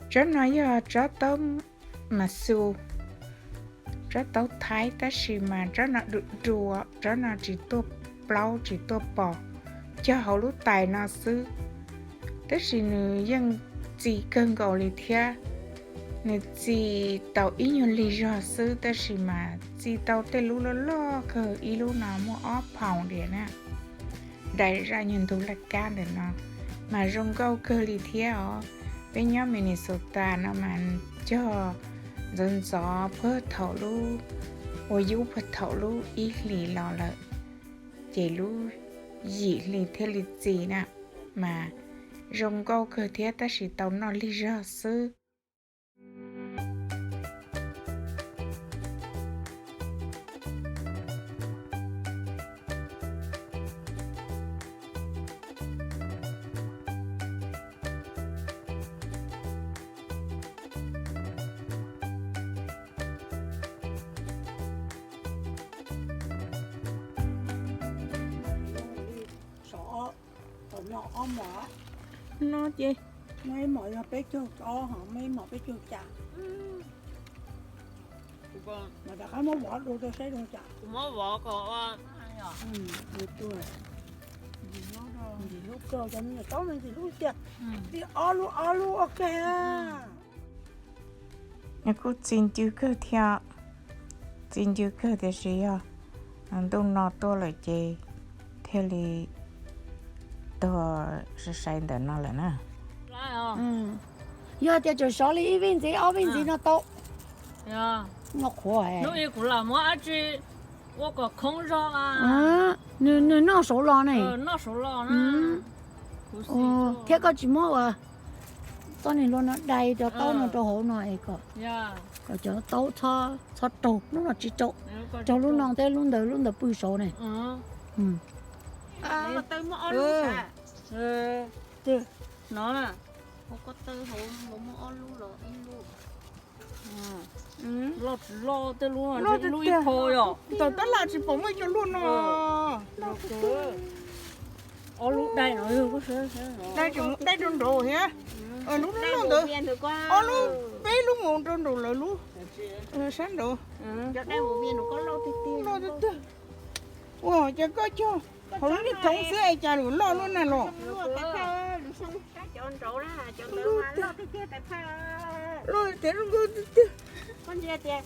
Tsob no yog tsob taub mas xu, tsob taub Thaib, tab sis mas tsob no dua dua, tsob no tsis tuaj plaub tsis tuaj pos, cog hauv lub tais no xwb. Tab sis nws yeej txi kawg nkaus li thiab. Nws txi tau ib nyuag lig zog xwb, tab sis mas txi tau tej lub loj loj kawg, ib lub no muaj ob phaus diam na. Dai zaj nyuag ntug laj kab ntawm no, mas zoo nkauj kawg li thiab os. Peb nyob Minnesota no mas cog ntxov ntxov puag thaum lub, ua yub puag thaum lub ib hlis los lawm, ces lub yim hli thiaj li txi na, mas zoo nkauj kawg thiab tab sis tau noj lig zog xwb. Sov, no ob mos, no ces, no ib mos yog peb caug ob, ho muaj ib mos peb caug xya. Mas rov qab muab vov dua rau saib zoo cas. Ntxim hlub kawg, cov me nyuam taub ntxim hlub tiag. Li ob lub ob lub ok. Nws kuj txi ncw kawg thiab, txi ncw kawg tiam sis yog ntuj no tuaj lawm ces thiaj li tuag sai sai ntawm no lawm na. Yog tias tseem sov li ib vij ntxiv ob vij ntxiv no tau. No qhuav, hnub ib kuv los muab dab tsi ua kom khoob zog. Nws noj saud los ne. Noj saud los na. Thiab koj tsis muab ua txoj niag hlua no dai cov taub no rau hauv no es kom, kom cov taub txhob raug, lub no tsis raug, raug lub no thiab lub ntawd, lub ntawd pw saud ne. Ko taw muaj ob lub, ko taw hauv muaj ob lub los ib lub. Loj tsis loj tej lub, lub ib phaus yom. Tau tab laj tsis pom muaj cov luaj no. Ob lub dai no, dai rau nraud thiab. Lub loj ntawd, ob lub, peb lub mus rau nraum lawv lub sab nraud. Loj tiag tiag. Ua cas koj cog hauv lub niag thoov xwb es cas lawm loj lub na los. Loj tiag, zoo nkauj tiag tiag.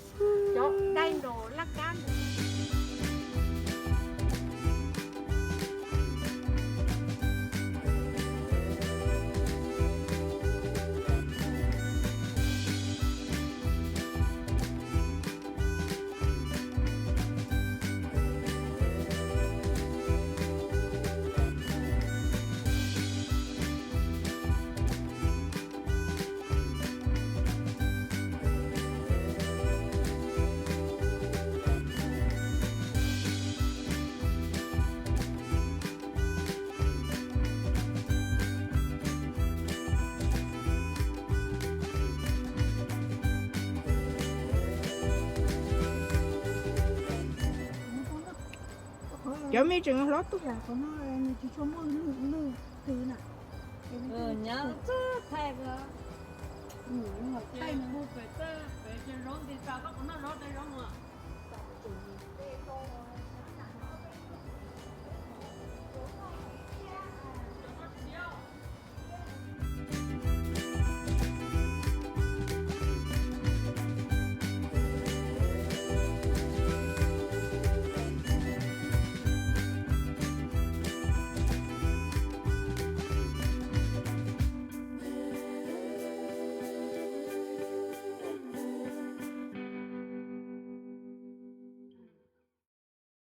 Cov me tseem hlob tuaj, qhov no nws tsis tshua muaj lwj twg na. Nyob txog thaij, thaij mus pem txog pem ces zaub nti tas, koj puas noj zaub tej zaub mas.